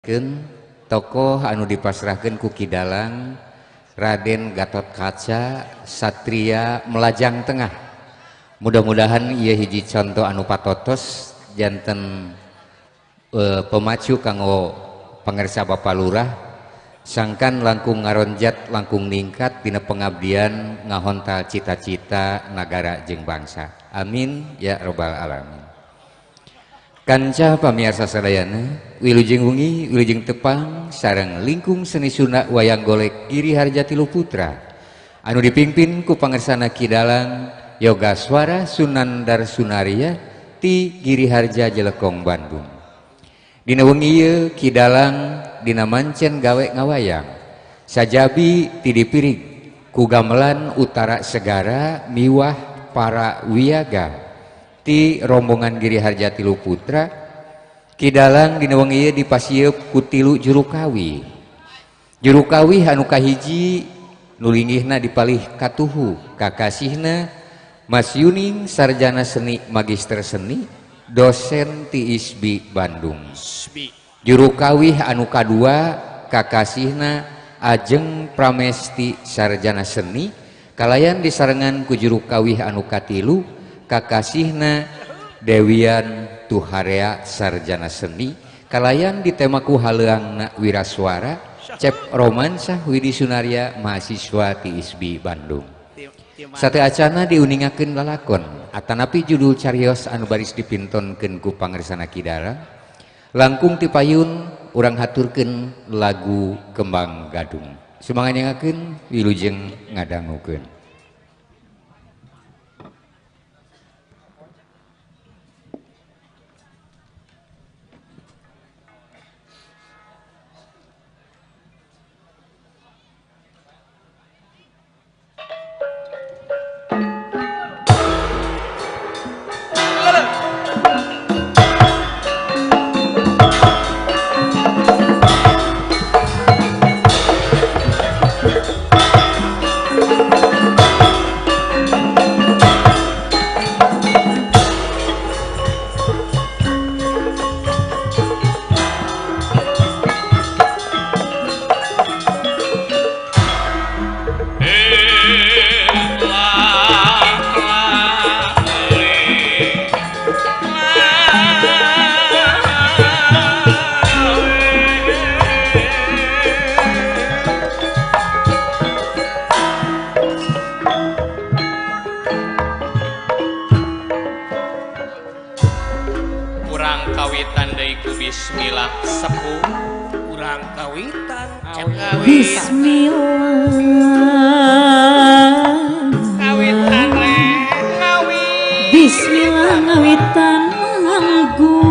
Tokoh anu dipasrahkeun ku Ki Dalang Raden Gatot Kaca Satria Melajang Tengah. Mudah-mudahan ieu hiji contoh anu patotos janten pemacu kanggo pangersa Bapak Lurah sangkan langkung ngaronjat langkung ningkat dina pengabdian ngahontal cita-cita nagara jeung bangsa. Amin ya robbal alamin. Kanca pamiarsa sadayana, wilujeng wengi, wilujeng tepang sareng lingkung seni Sunda wayang golek Giri Harja Tilu Putra anu dipimpin ku pangersana Ki Dalang Yogaswara Sunandar Sunaria ti Giri Harja Jelekong Bandung. Dina wengi ieu Ki Dalang dina mancen gawe ngawayang sajabi ti dipirig ku gamelan utara segara miwah para wiyaga ti rombongan Giri Harja Tilu Putra. Ki Dalang dina wengi ieu dipasieup ku tilu juru kawih. Juru kawih anu kahiji nu linggihna dipalih katuhu kakasihna Mas Yuning sarjana seni magister seni dosen ti ISBI Bandung. Juru kawih anu kadua kakasihna Ajeng Pramesti sarjana seni kalayan disarengan ku juru kawih anu katilu kakasihna Dewian Tuharea sarjana seni kalayan ditemaku haleuangna wiraswara Cep Romansah Widi Sunaria mahasiswa ti ISBI Bandung. Sate acana diuningakeun lalakon atanapi judul carios anu baris dipintonkeun ku pangersana Ki Dalang langkung ti payun urang haturkeun lagu Kembang Gadung. Sumangga nyangakeun wilujeng ngadangukeun. Bismillah sepuh urang kawitan Bismillah kawitan ngawi Bismillah ngawitan manggung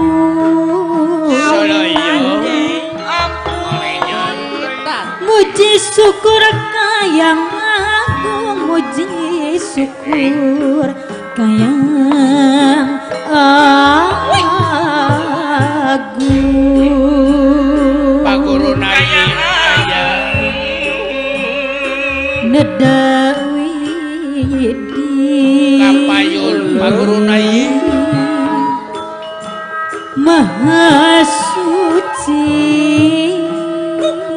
muji syukur kayang agung muji syukur kayang agung paguruna aya neda widi kapayun paguruna maha suci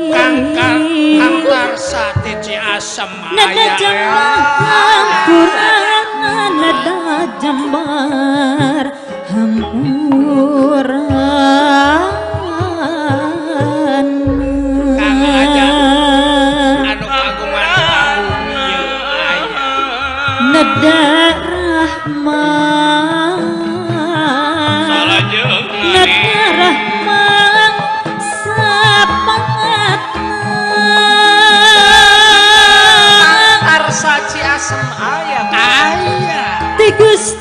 kang kang karsa ti Ciasem neda jembar Quran neda jembar hampuran kang aja anu kagungan ieu aya neda rahman neda rahman sapangatna karsa Ciasem aya aya ti Gusti